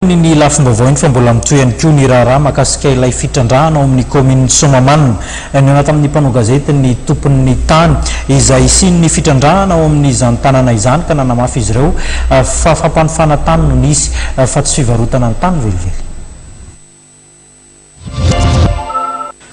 Ny lafim-baovao iny fa mbola mitohy ihany koa ny raharaha mahakasika ilay fitrandrahana ao amin'ny kaominin'i Soamahamanina. Nihaona tamin'ny mpanao gazety ny tompon'ny tany izay hisian'ny fitrandrahana ao amin'izany tanàna izany ka nanamafy izy ireo fa fampanofana tany no nisy fa tsy fivarotana ny tany velively.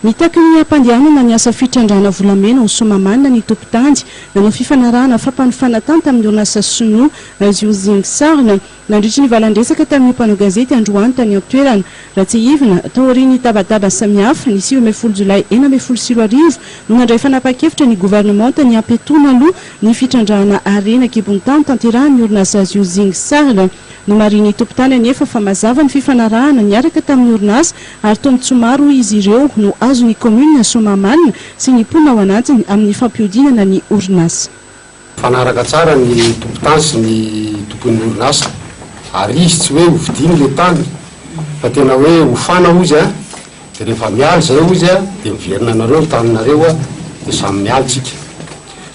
Mitaky ny hampandehanana ny asa fitrandrahana volamena ao Soamahamanina ny tompon-tany. Nanao fifanarahana fampanofana tany tamin'ny orinasa sinoa Jiuzing Sarl. Nandritry ny valan-dresaka tamin'ny mpanao gazety androany tany an-toerana, raha tsiahivina, taorian'ny tabataba samihafa, ny 19 jolay 2016 no nandray fanapahan-kevitra ny governemanta ny hampiatoana aloha ny fitrandrahana harena an-kibon'ny tany tanterahan'ny orinasa Jiuzing Sarl. Nomarihin'ny tompon-tany anefa fa mazava ny fifanarahana niaraka tamin'ny orinasa ary tombontsoa maro hoy izy ireo no azon'ny kaominina Soamahamanina sy ny mponina ao anatiny amin'ny fampihodinana ny orinasa. Mifanaraka tsara ny tompon-tany sy ny tompon'ny orinasa ary izy tsy hoe hovidiany le tany fa tena hoe hofana hozy a, de rehefa miala izay hozy a de miverina anareo ny taninareo a, de samy miala tsika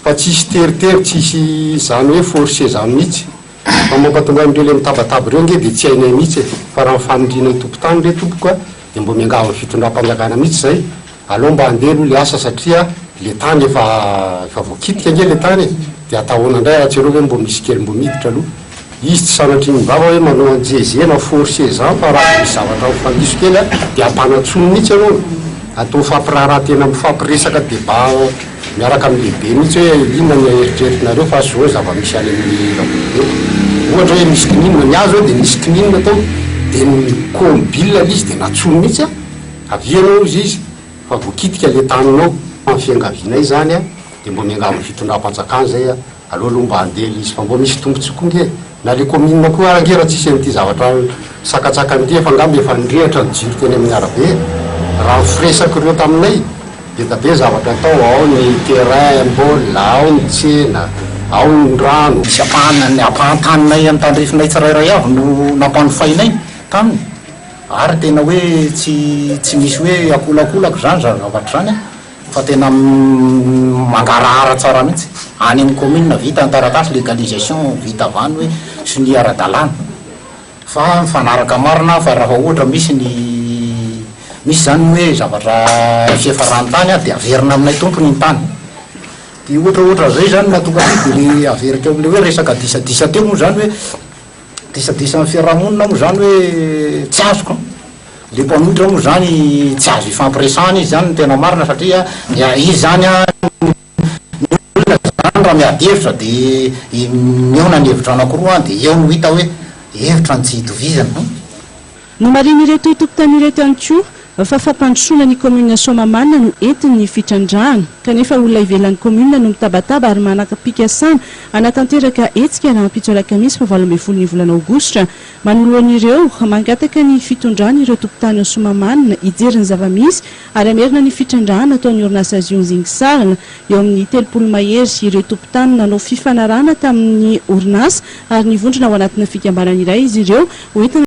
fa tsisy teritery tsisy zany hoe forcé zany mihitsy fa mampatonga an'ireo le mitabataba ireo nge de tsy hainay mihitsy e, fa raha ny fanindrianay tompon-tany re tompoko a de mbo miangavy ny fitondram-panjakana mihitsy zay. Aleo mba handeha aloha le asa satria le tany efa efa voakitika ange le tany e! De atahoana indray raha tsy aleo ve mbo misy kely mbo miditra aloha. Izy tsy sanatria ny vava hoe manao anjeze na forcer zany fa raha misy zavatra mifandiso kely a de ampanantsoiny mihitsy aloha, atao mifampiraharaha tena mifampiresaka debat miaraka amin'ny lehibe mihitsy hoe inona ny eritreritinareo fa zao ny zava-misy any amin'ny Ravololeko. Ohatra hoe misy kininina, ny ahy zao de nisy kininina tao de ny komibil le izy de nantsoiny mihitsy a. Avia ianao hozy izy fa voakitika le taninao. Ny fiangavianay izany dia mba miangavy ny fitondram-panjakana izay aleo aloha mba handeha le izy fa mba misy tombotsoa koa nge na le commune koa ara nge raha tsisy an'ity zavatra sakantsakany ity efa angamba efa nirehitra ny jiro teny amin'ny arabe e! Raha ny firesak'ireo taminay be da be zavatra atao ao ny terrain baolina ao ny tsena ao ny rano. Misy ampahany ampahan-taninay amin'ny tandrifinay tsirairay avy no nampanofainay taminy. Ary tena hoe tsy tsy misy hoe akolakolaka izany izany zavatra izany an, fa tena mangarahara tsara mihitsy. Any amin'ny commune vita ny taratasy légalisation vita avy any hoe sonia ara-dalàna. Fa mifanaraka marina fa raha ohatra misy ny misy izany ny hoe zavatra fiafaran'ny tany an, dia averina aminay tompony ny tany. Dia ohatraohatran'izay izany no mahatonga an'io, dia le averiko amin'ilay hoe resaka disadisa teo moa izany hoe Disadisan'ny fiarahamonina moa zany hoe tsy azoko an! Le mpanohitra moa zany tsy azo ifampiresahana izy zany no tena marina satria ny izy zany an, ny olona zany raha miady hevitra de mihaona ny hevitra anakiroa an de eo no hita hoe hevitra ny tsy itovizana an! Nomarihin'ireto tompon-tany ireto ihany koa fa fampandrosoana ny kaominina Soamahamanina no entin'ny fitrandrahana. Kanefa olona ivelan'ny kaominina no mitabataba ary manam-pikasana hanatanteraka hetsika rahampitso alakamisy faha 18 ny volana aogositra. Manoloana ireo, mangataka ny fitondrana ireo tompon-tany ao Soamahamanina hijery ny zava-misy ary hamerina ny fitrandrahana ataon'ny orinasa Zionzing Sarl. Eo amin'ny 30 mahery ireo tompon-tany nanao fifanarahana tamin'ny orinasa ary nivondrona ao anatina fikambanana iray izy ireo ho entina.